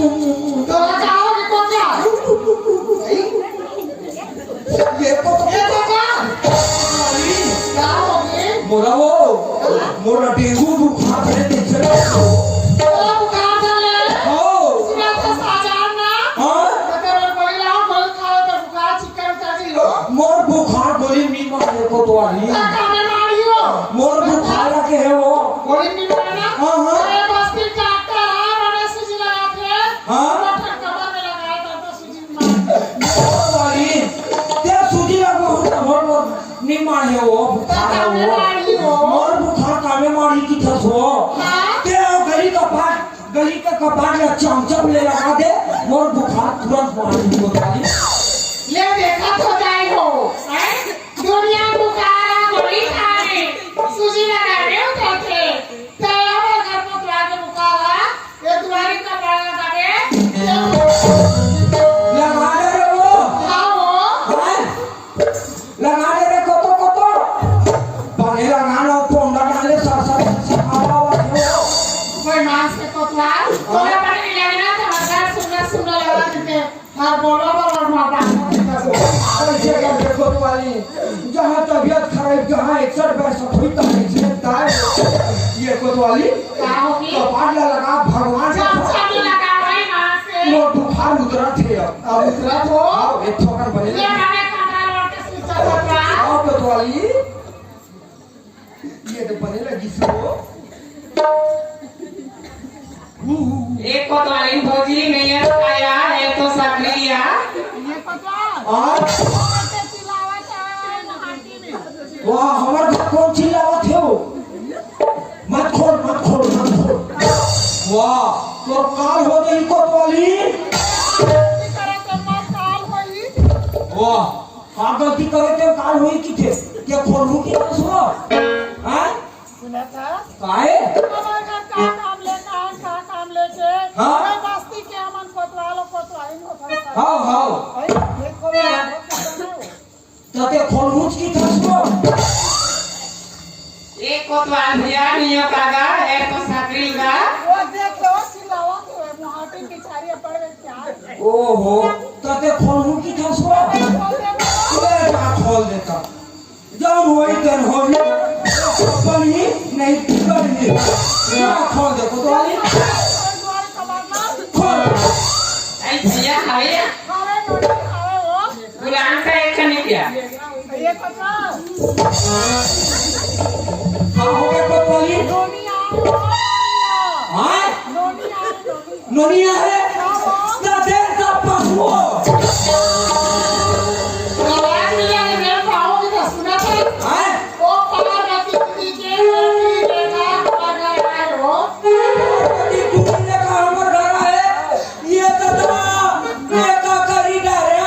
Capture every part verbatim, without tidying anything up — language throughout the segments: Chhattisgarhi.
तोला का होगे कोका? ये तो, ये तो का? का होगे? मोला वो, मोला डेंगू बुखार धरे, देख ले। तोला बुखार धरे? हो। सुना तो साजान ना? हाँ? तो तेरे गोली लाओ, गोली खाओ तो बुखार चिक्कर उतर जाई हो। मोर बुखार गोली नी मारे कोतवाली। तो कामे मारी हो। मोर बुखार के हे वो। गोली नी मारना? हाँ, हाँ। अरे बस्ती डॉक्टर है, मने सूजी लगाथे। हाँ? डॉक्टर कमर में लगाए था तो सूजी मार। मोर वाली, ते सूजी लगवा हो त मोर, मोर नी मारे वो, बुखार हे वो। मोर बुखार कामे मारी की थस हो। हाँ? ते वो गली का पास, गली का कपाट या चमचम ले लगा दे, मोर बुखार तुरंत मारी कोतवाली। ले देखा तो जाई हो, हैं? दुनिया बुखार गोली खाए, सूजी लगाए होथे। ते अब अगर कोतवाल के बुखार, ये तुम्हारी कपाल लगा दे। लगा दे रे वो। हाँ वो। हैं? लगा दे रे कोतो कोतो। बने लगा ना पोंडा डाले सा सा सा आवा आवा वो। कोई मांस के कोतवाल, तोरा बने लगना तो हजार सुंदर सुंदर लगा देते। हाँ, बोलो, बोलो, माता। कैसे कर दे कोतवाली? जहाँ तबीयत खराब, जहाँ इकसठ बासठ हुई, तहाँ इज्जत दाए। ये कोतवाली, का होगी? कपाट ला लगा, भगवान का चमचम लगा भाई, माँ से। मोर बुखार उतरत हे अब। अब उतरत हो? आओ, एक ठोकर बने। ये मैंने कमरा लोट के सुता था। आओ कोतवाली। ये तो बने लगी सो। एक कोतवाली भौजी नहीं है, आया है तो सकरी या। ये पता? और? चिल्लावत है, हाथी में। वाह, हमर घर कौन चिल्लावत हे वो? मत खोल, मत खोल, मत खोल। वाह, तो काल हो गई कोतवाली। गलती करे तो मत काल होई। वाह, का गलती करे ते काल होई किथे? के खोलहू किथे सुनो? हैं? सुना था? काहे? हमर घर का काम ले, काम का काम लेके। हाँ? मैं बस्ती के हमन कोतवालो कोतवालिन होत हन। हाँ, हाँ। भाई, ये खोलो, ये खोलो ना। तते खोलहूच किथे सुनो? एक कोतवाल भैया नियो कागा, एक तो साकरी गा। वो देख लो, चिल्लावा तो है, मुहाटी बिचारी पड़ गई क्या? ओहो, तते खोलहू किथे सुनो? खोल दे। ले, ना खोल देता। जब होई तन होई, बनी नहीं बनी। ना खोल दे कोतवाली। खोल। अरे भैया, अरे। गुलाम का एक कने क्या? का हो गया कोतवाली? हाँ? नोनिया है? ना देर का पशु हो। हाँ? पार्वती कुंड का हमर घर है। ये तो, ये तो करी डारे।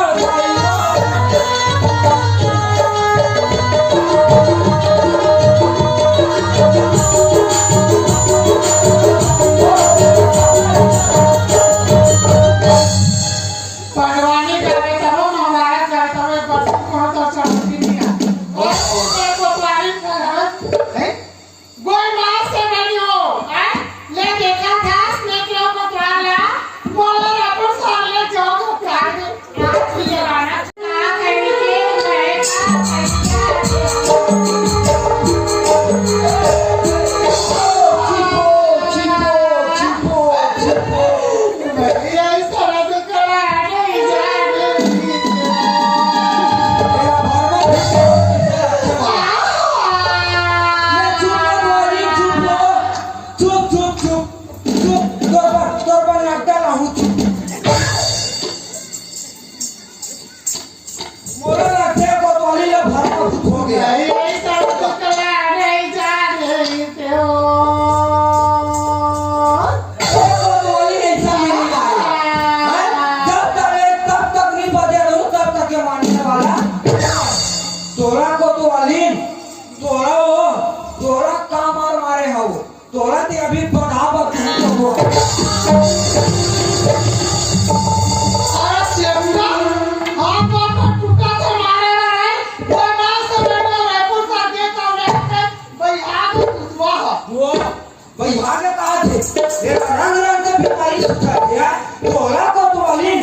बीमारी सुखा दिया, तोरा कोतवाली,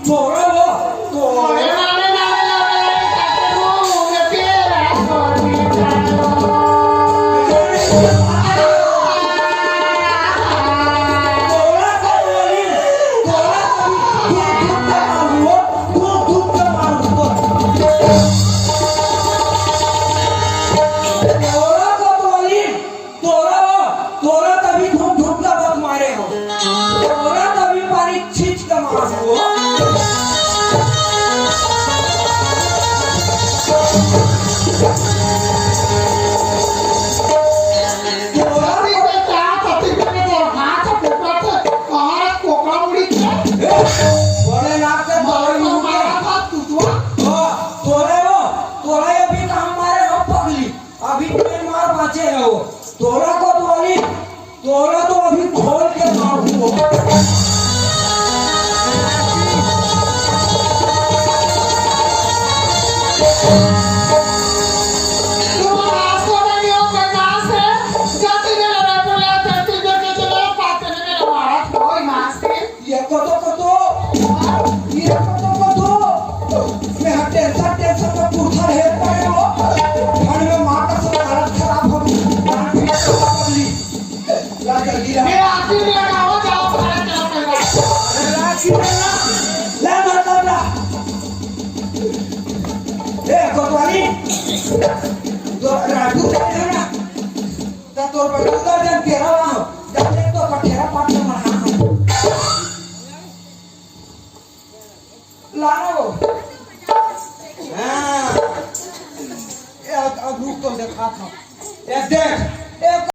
तोरा वो, तोरा। तोरा कोतवाली, तोरा कभी धूप धूप के मारू हो, धूप धूप के मारू हो। तोरा कोतवाली, तोरा, तोरा तभी धूप धूप का बात मारे हो। तोरा तभी पानी छींच के मारे हो। तोरा भी कोई क्या पति के तोर हाथ पकड़ के कहाँ कोकड़ा मुड़ी के? ए, बड़े नाक के मारे तोरे मुंह के। मारा था तू तो। ओ, तोरे हो, तोरे अभी कहाँ मारे हो पगली? अभी तेरे मार बाँचे हे वो। तोरा कोतवाली, तोरा तो अभी खोल के मारू हो। तू रास्ता में नहीं हो, कोई नाश है। जाते मेरा रेपो ले, जाते मेरे के चले, पाते ने मेरा मारा, कोई नाश है। ये कतो कतो, ये कतो कतो। मैं हर टेंशन, टेंशन में पुरखा हेर पड़े हो। घर में माँ का सब हालत खराब हो गई। गांड भी खराब कर ली। ला जल्दी ला। मेरा आखिर में लगाओ, जाओ, सारा चला मेरा। अरे ला, की ला, ला, ला, मतलब ला। ए, कोतवाली। तो राजू है ना? तो तोर पर उधर जन तेरा ला। जब तक तो पठेरा पाट में मना। लाना वो। हाँ। ए, अब, अब रुक तो देखा था। ए, देख। ए,